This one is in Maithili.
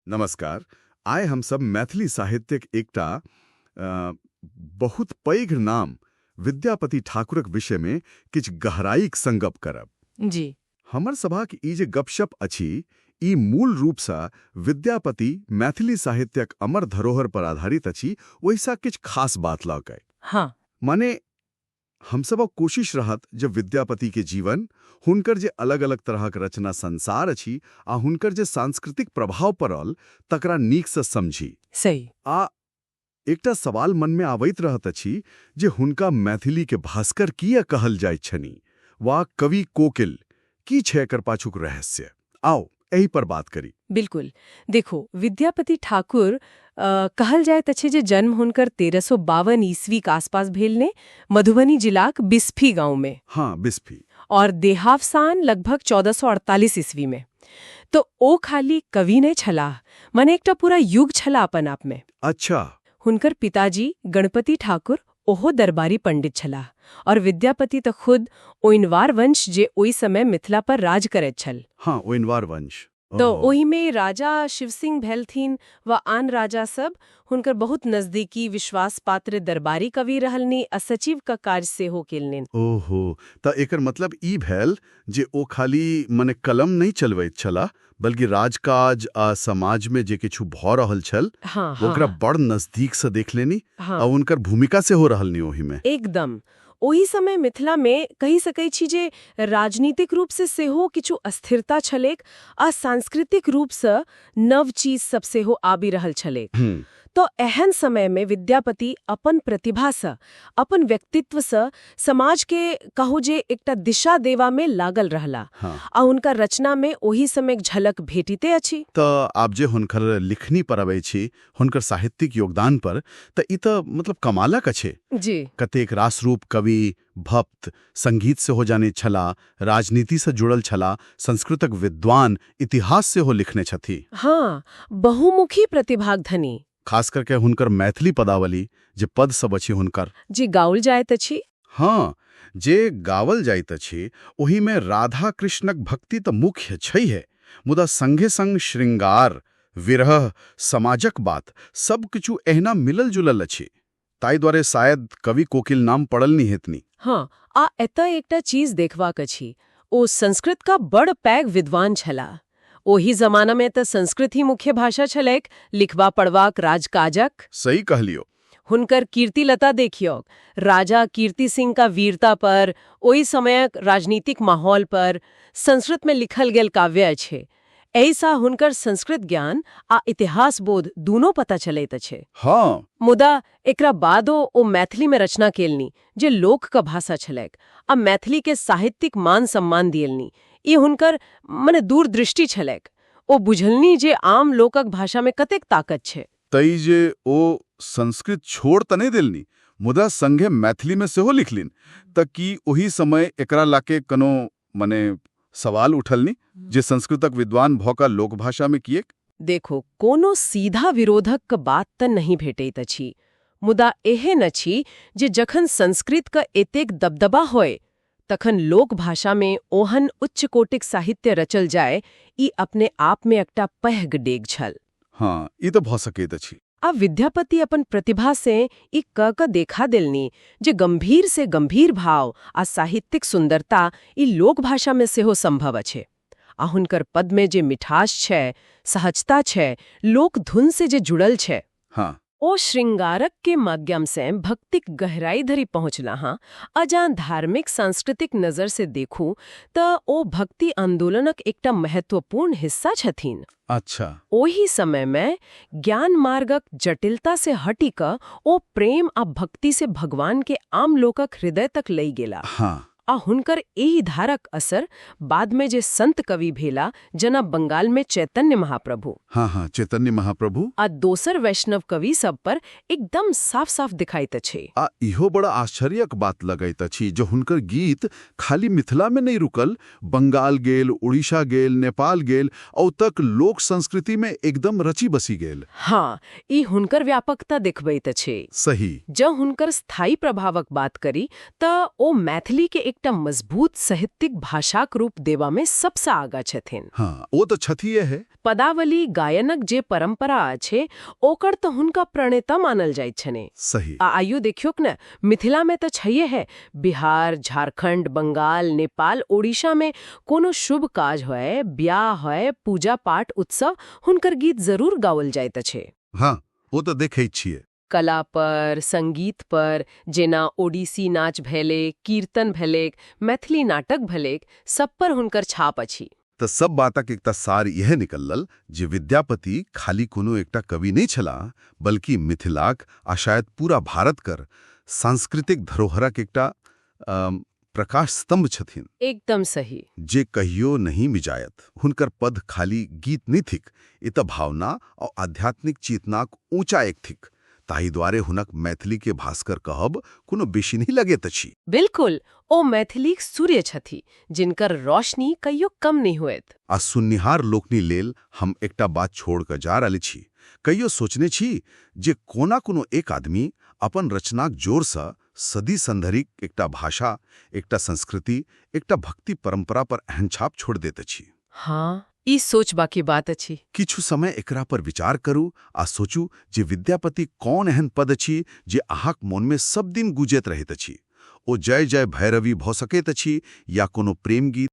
नमस्कार। आइ हमसब मैथिली साहित्यक एकटा बहुत पैघ नाम विद्यापति ठाकुरक विषयमे किछु गहराईक संग गप करब। जी। हमर सभाक ई जे गपशप अछि, ई मूल रूपसँ विद्यापति मैथिली साहित्यक अमर धरोहर पर आधारित अछि, ओहिसँ किछु खास बात लऽ कऽ। माने हमसभक कोशिश रहत जे विद्यापति के जीवन, हुनकर जे अलग-अलग तरहक रचना संसार अछि आ हुनकर जे सांस्कृतिक प्रभाव पड़ल, तकरा नीकसँ समझी। आ एकटा सवाल मनमे आबैत रहत अछि जे हुनका मैथिली के भास्कर किया कहल जाइत छनि वा कवि कोकिल, की छै एकर पाछूक रहस्य? आओ, एहि पर बात करी। बिल्कुल। देखो, विद्यापति ठाकुर कहल जाइत अछि जे जन्म हुनकर 1352 ईस्वी के आसपास भेल ने मधुबनी जिलाक बिस्फी गांव में। हाँ, बिस्फी। और देहावसान लगभग 1448 ईस्वी में। तो ओ खाली कवि नहि छलाह, माने एकटा पूरा युग छलाह अपन आप में। हुनकर पिताजी गणपति ठाकुर ओहो दरबारी पंडित छलाह और विद्यापति तऽ खुद ओइनवार वंश, जे ओहि समय मिथिला पर राज करैत छल। हाँ, ओइनवार वंश। तो ओहिमे राजा शिव सिंह भेलथिन वा आन राजा सब, हुनकर बहुत नजदीकी विश्वास पात्र दरबारी कवि रहलनि आ सचिव का कार्य सेहो केलनि। ओहो, तऽ एकर मतलब ई भेल जे ओ खाली मने कलम नहि चलबैत छलाह, बल्कि राजकाज आ समाजमे जे किछु भऽ रहल छल, ओकरा बड़ नजदीकसँ देख लेनी आ हुनकर भूमिका सेहो रहलनि ओहिमे। एकदम। ओहि समय मिथिला में कहि सकै छी जे राजनीतिक रूप से सेहो किछु अस्थिरता छलैक आ सांस्कृतिक रूप से नव चीज सब सेहो आबि रहल छलैक। तो एहन समय में विद्यापति अपन प्रतिभा से, अपन व्यक्तित्व से समाज के कहू जे एकटा दिशा देवा में लागल रहला। आ हुनकर रचना में ओहि समयक झलक भेटिते अछि। तऽ आब जे हुनकर लिखनी पर अबै छी, हुनकर साहित्यिक योगदान पर, तऽ ई तऽ मतलब कमालक अछि। कतेक रास रूप कवि, भक्त, संगीत सेहो जानैत छलाह, राजनीतिसँ जुड़ल छलाह, संस्कृतक विद्वान, इतिहास सेहो लिखने छथि। हाँ, बहुमुखी प्रतिभाक धनी। खास करके हुनकर मैथिली पदावली, जे पद सब अछि हुनकर, जे गाओल जाइत अछि। हाँ, जे गावल जाइत अछि, ओहिमे राधा कृष्णक भक्ति तऽ मुख्य छैहे, मुदा संगे संग श्रृंगार, विरह, समाजक बात सब किछु एहिना मिलल जुलल अछि। ताहि दुआरे शायद कवि कोकिल नाम पड़ल नहि हेतनि। हाँ, आ एतय एकटा चीज देखबाक अछि। ओ संस्कृत का बड़ पैघ विद्वान छलाह। ओहि जमाना में तऽ संस्कृत ही मुख्य भाषा छलैक लिखबा पढ़बाक, राजकाजक। सही कहलियो। हुनकर कीर्तिलता देखियौ, राजा कीर्ति सिंह का वीरता पर, ओहि समयक राजनीतिक माहौल पर संस्कृत में लिखल गेल काव्य अछि। एहिसँ हुनकर संस्कृत ज्ञान आ इतिहास बोध दूनो पता चलैत अछि। मुदा एकरा बादो ओ मैथिली में रचना केलनि, जे लोक क भाषा छलैक, आ मैथिली के साहित्यिक मान सम्मान दियलनि। ई हुनकर मने दूरदृष्टि छलैक। ओ बुझलनि जे आम लोकक भाषा में कतेक ताकत छै। तै जे ओ संस्कृत छोड़ तऽ नहि देलनि, मुदा संगे मैथिलीमे सेहो लिखलिन, तऽ की ओहि समय एकरा लाके कोनो मने सवाल उठलनि जे संस्कृतक विद्वान भऽ कऽ लोकभाषामे किएक? देखो, कोनो सीधा विरोधक क बात तऽ नहि भेटैत अछि, मुदा एहन अछि जे जखन संस्कृत क एतेक दबदबा होय, तखन लोक भाषा में ओहन उच्च कोटिक साहित्य रचल जाय, ई अपने आप में एकटा पैघ डेग छल। हाँ, ई तऽ भऽ सकैत अछि। आ विद्यापति अपन प्रतिभा से ई क क देखा देलनि जे गंभीर से गंभीर भाव आ साहित्यिक सुंदरता ई लोक भाषा में सेहो संभव अछि। आ हुनकर पद में जे मिठास छै, सहजता छै, लोक धुन से जे जुड़ल छै, ओ श्रृंगारक के माध्यम से भक्तिक गहराई धरि पहुंचला। हाँ, आ जहाँ धार्मिक सांस्कृतिक नजर से देखू तऽ ओ भक्ति आंदोलनक एकटा महत्वपूर्ण हिस्सा छथिन। ओहि समय में ज्ञान मार्गक जटिलता से हटि कऽ ओ प्रेम आ भक्ति से भगवान के आम लोकक हृदय तक लई गेला। आ हुनकर एहि धारक असर बाद में जे संत कवि भेला, जना बंगाल में चैतन्य महाप्रभु हाँ हाँ चैतन्य महाप्रभु आ दोसर वैष्णव कवि सब पर एकदम साफ साफ दिखाइत अछि। आ इहो बड़ा आश्चर्यक बात लगैत अछि जे हुनकर गीत खाली मिथिलामे नहि रुकल, बंगाल गेल, उड़ीसा गेल, नेपाल गेल आ तक लोक संस्कृतिमे एकदम रची बसी गेल। हाँ, ई हुनकर व्यापकता देखबैत अछि। जँ हुनकर स्थायी प्रभावक बात करी तऽ ओ मैथिली के एकटा एकटा मजबूत साहित्यिक भाषाक रूप देबामे सबसँ आगाँ छथिन। हाँ, ओ तऽ छथिए है। पदावली गायनक जे परंपरा अछि, ओकर तऽ हुनका प्रणेता मानल जाइत छनि। सही। आ आइयो देखियोक ने, मिथिलामे तऽ छैहे है, बिहार, झारखंड, बंगाल, नेपाल, ओडिशामे कोनो शुभ काज होय, ब्याह होय, पूजा पाठ, उत्सव, हुनकर गीत जरूर गाओल जाइत अछि। हाँ, ओ तऽ देखै छियै। कला पर, संगीत पर, जेना ओडिसी नाच भेलै, कीर्तन भेलैक, मैथिली नाटक भेलैक, सब पर हुनकर छाप अछि। तऽ सब बातक एकटा सार इएह निकलल जे विद्यापति खाली कोनो एकटा कवि नहि छलाह, बल्कि मिथिलाक आ शायद पूरा भारतकर सांस्कृतिक धरोहरक एकटा प्रकाश स्तंभ छथिन। एकदम सही। जे कहियो नहीं मिजायत। हुनकर पद खाली गीत नहि थिक, ई तऽ भावना आ आध्यात्मिक चेतनाक ऊँचा एक थिक। ताहि दुआरे हुनक मैथिली के भास्कर कहब कोनो बेसी नहि लगैत अछि। बिल्कुल, ओ मैथिलीक सूर्य छथि, जिनकर रोशनी कहियो कम नहि होयत। आ सुननिहार लोकनि लेल हम एकटा बात छोड़ कऽ जा रहल छी। कहियो सोचने छी जे कोना कोनो एक आदमी अपन रचनाक जोरसँ सदी संधरिक एकटा भाषा, एकटा संस्कृति, एकटा भक्ति परंपरा पर एहन छाप छोड़ दैत अछि? हाँ, ई सोचबाकी बात अछि। किछु समय एकरा पर विचार करू आ सोचू जे विद्यापति कौन एहन पद अछि जे अहाँक मोनमे सब दिन गूंजैत रहैत अछि। ओ जय जय भैरवि भऽ सकैत अछि या कोनो प्रेम गीत।